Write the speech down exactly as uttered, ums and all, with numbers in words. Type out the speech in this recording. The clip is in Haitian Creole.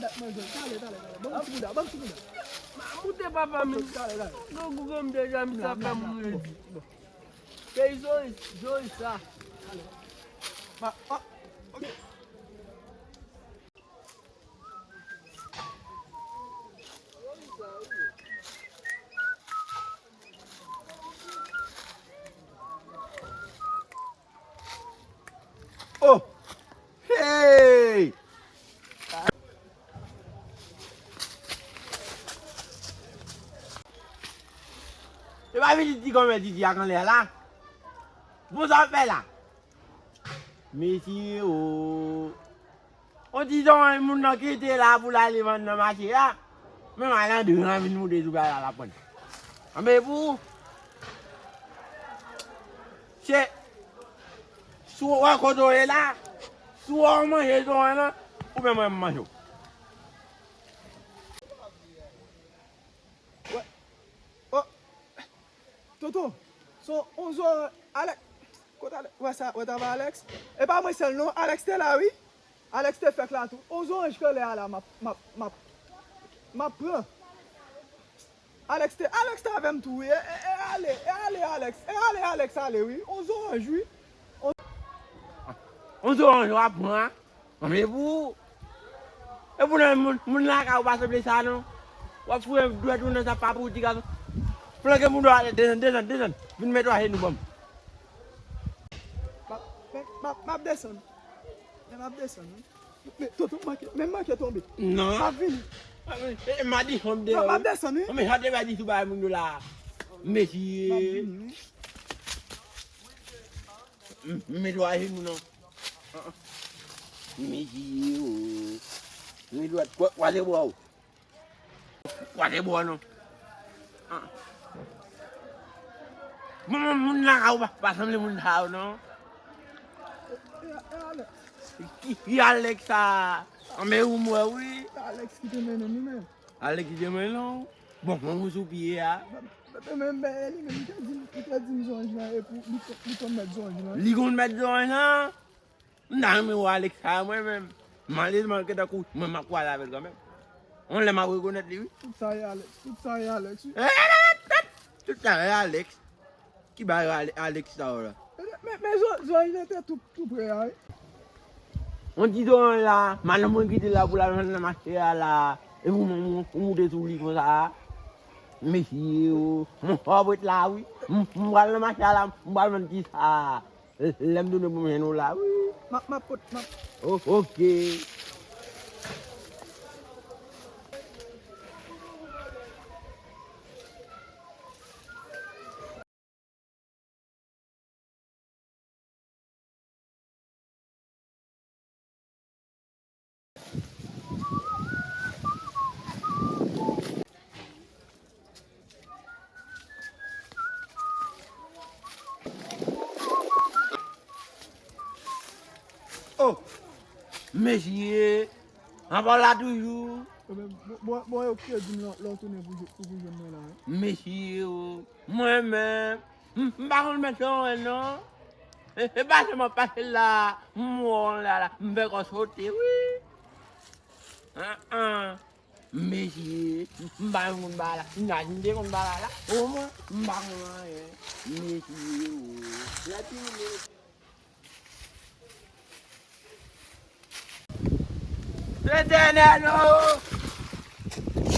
Dat manje, talè, talè, talè. Ban m ti bouda, ban m ti bouda. M a moute papa, men. Talè, talè. Non, gougan m deja, m sa fè moun redi. Bon. Peyi Joris, Joris sa. Ma, ah, ok. Oh! Hey! E pa vin di kòmè Didi ak anlè la. Bon, sa w fè la? Mesye o. On ti jan moun nan kite la pou l ale vann nan mache a. Men malandren an vin moute sou bagay la, l ap pran. Anben pou ou. Se, si w wè kote w ye la, si w wè w manje jan an, ou menm mwen m manje w. Wè. Oh. Tonton, se on zoranj, Alex. Kote Alex? Wè sa, wè ta va Alex? E pa mwen sèl non, Alex te la wi. Alex te fèk la tou. On zoranj kanlè a la, m ap, m ap, m ap, m ap pran. Alex te, Alex te avè m tou wi. E, e, e ale, e ale Alex. E ale Alex ale wi. On zoranj wi. On zoranj w ap pran. Anben pou ou. E pou nan moun, moun lakay ou pa sanble sa non. W ap foure dwèt ou nan zafè pa pou ti gason. Flanke moun dwa, desann, desann, desann. Vin met ajenou ban m. M ap, m ap, m ap desann. Men m ap desann wi. Men tonton, m manke, men m manke tonbe. Non. M ap vini. E, e, m a di, m ap desann wi. Non, m ap desann wi. Men jan te fè di sou bagay moun yo la. Mesye. M ap vini wi. M, m met ajenou non. Mesye o. Men dwèt, kwa, kwaze bra w. Kwaze bra w non. Bon, bon, moun lakay ou pa, pa sanble moun sa yo non. Ki, ki Alex sa? Anben ou m wè wi. Alex ki te mennen nou men. Alex ki te mennen w? Bon, bon, ou sou pye a. Men, men, men, li menm, li te di m, li te di m zonj lan, epi li, li konn mèt zonj lan. Li konn mèt zonj lan? M ta renmen wè Alex sa, mwen menm. Malezman, ke tankou mwen, m ap kwale avè l kanmenm. On lè m ap rekonèt li, wi. Tout sa e Alex, tout sa e Alex, wi. Eh, tout sa e Alex. Ki bagay Ale-, Alex sa yo la? Men, men, men zo-, zoranj lan te tou, tou pre a, wi. On ti zoranj la, madanm mwen kite la pou l al vann nan mache a la. E pou mwen, mwen, mwen moute sou li konsa. Mesye o, mwen fò ret la, wi. M, m pral nan mache a la, m pral vann ti sa. Lè m tounen pou m jwenn ou la, wi. M ap, m ap pot, m ap. Oh, oke. Oh! Mesye! Anba la toujou. Bon, bon, bon, yo kite di m lè, lè w tounen pou, pou, pou jwenn mwen la, wi. Mesye o. Mwen menm, m, m pa konn mèt fè anyen non. E, e pa sèlman pase la, m wè w la, la, m fè kò sote, wi. An, an. Mesye, m pa konn bagay la. Imajine m te konn bagay la. Omwen, m pa konn anyen. Mesye o. Lè tounen. Letènèl o!